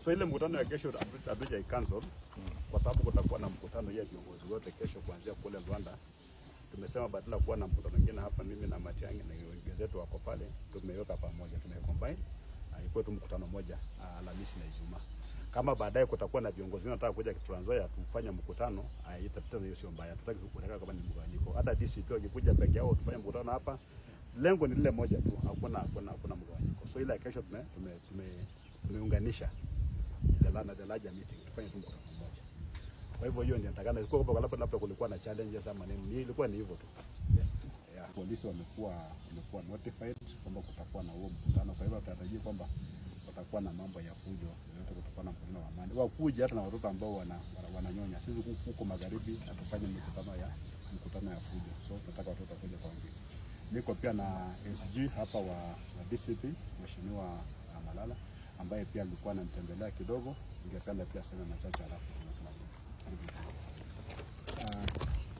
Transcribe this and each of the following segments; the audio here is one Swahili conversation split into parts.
So ile mkutano ya kesho hatuja cancel kwa sababu kutakuwa na mkutano ya viongozi wote kesho kuanzia kule Rwanda. Tumesema badala kuwa na mkutano mwingine hapa, mimi na Matiang'i na wenzetu wako pale, tumeweka pamoja, tumecombine ikuwe tu mkutano moja Alhamisi na Ijumaa. Kama baadaye kutakuwa na viongozi wanataka kuja Trans Nzoia tufanye mkutano, itapita, hiyo sio mbaya. Tutaki kuweka kama ni mgawanyiko. Hata DCP wakikuja peke yao tufanye mkutano hapa, lengo ni lile moja tu, hakuna mgawanyiko. So ile ya kesho tumeunganisha the larger meeting, tufanye tu mkutano mmoja. Kwa hivyo hiyo ndio nitakana kwa sababu labda kulikuwa na challenges ama nini, ilikuwa ni hivyo tu. Yeah. Polisi wamekuwa notified kwamba kutakuwa na huo mkutano, kwa hivyo tutarajia kwamba watakuwa na mambo ya fujo yoyote, kutakuwa na mkutano wa amani. Wakuja hata na watoto ambao wananyonya. Sisi huko magharibi hatufanye mkutano ya fujo, so tunataka watoto wakuja kwa wingi. Niko pia na SG hapa wa DCP Mheshimiwa Malala ambaye pia alikuwa anamtembelea kidogo, ningependa pia sema machache alafu tunamaliza.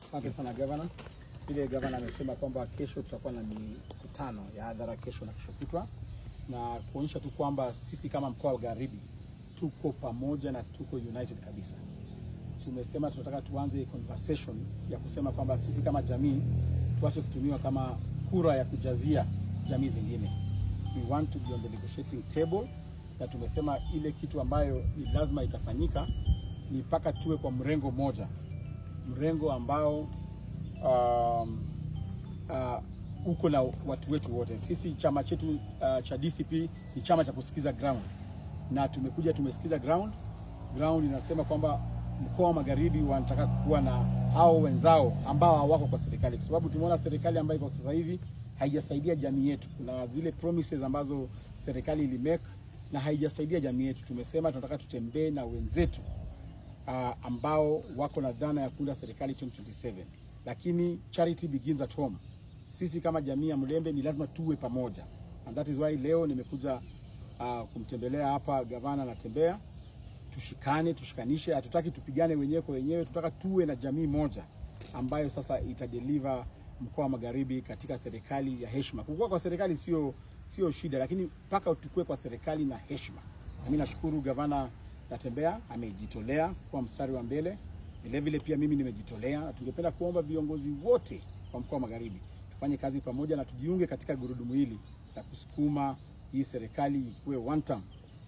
Asante sana, gavana. Vile gavana amesema kwamba kesho tutakuwa na mikutano ya hadhara kesho na kesho kutwa, na kuonyesha tu kwamba sisi kama mkoa wa Magharibi tuko pamoja na tuko united kabisa. Tumesema tunataka tuanze conversation ya kusema kwamba sisi kama jamii tuache kutumiwa kama kura ya kujazia jamii zingine. We want to be on the negotiating table, na tumesema ile kitu ambayo ni lazima itafanyika ni mpaka tuwe kwa mrengo moja, mrengo ambao uko na watu wetu wote. Sisi chama chetu cha DCP ni chama cha kusikiza ground, na tumekuja tumesikiza ground. Ground inasema kwamba mkoa wa Magharibi wanataka kuwa na hao wenzao ambao hawako kwa serikali, kwa sababu tumeona serikali ambayo iko sasa hivi haijasaidia jamii yetu. Kuna zile promises ambazo serikali ilimake na haijasaidia jamii yetu. Tumesema tunataka tutembee na wenzetu ambao wako na dhana ya kuunda serikali 2027, lakini charity begins at home. Sisi kama jamii ya Mulembe ni lazima tuwe pamoja, and that is why leo nimekuja kumtembelea hapa gavana Natembeya. Tushikane, tushikanishe. Hatutaki tupigane wenyewe kwa wenyewe, tunataka tuwe na jamii moja ambayo sasa itadeliver mkoa wa Magharibi katika serikali ya heshima. Kukua kwa serikali sio shida, lakini mpaka tukue kwa serikali na heshima. Na mimi nashukuru gavana Natembeya amejitolea kwa mstari wa mbele. Vile vile pia mimi nimejitolea, na tungependa kuomba viongozi wote wa mkoa wa Magharibi tufanye kazi pamoja na tujiunge katika gurudumu hili la kusukuma hii serikali ikuwe one term,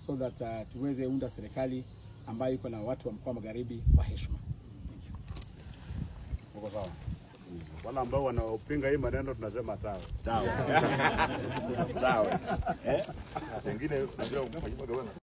so that tuweze unda serikali ambayo iko na watu wa mkoa wa Magharibi kwa heshima. Thank you. Uko sawa? Wale ambao wanaopinga hii maneno tunasema tawe. Tawe. Tawe. Eh? Wengine unajua, mheshimiwa gavana.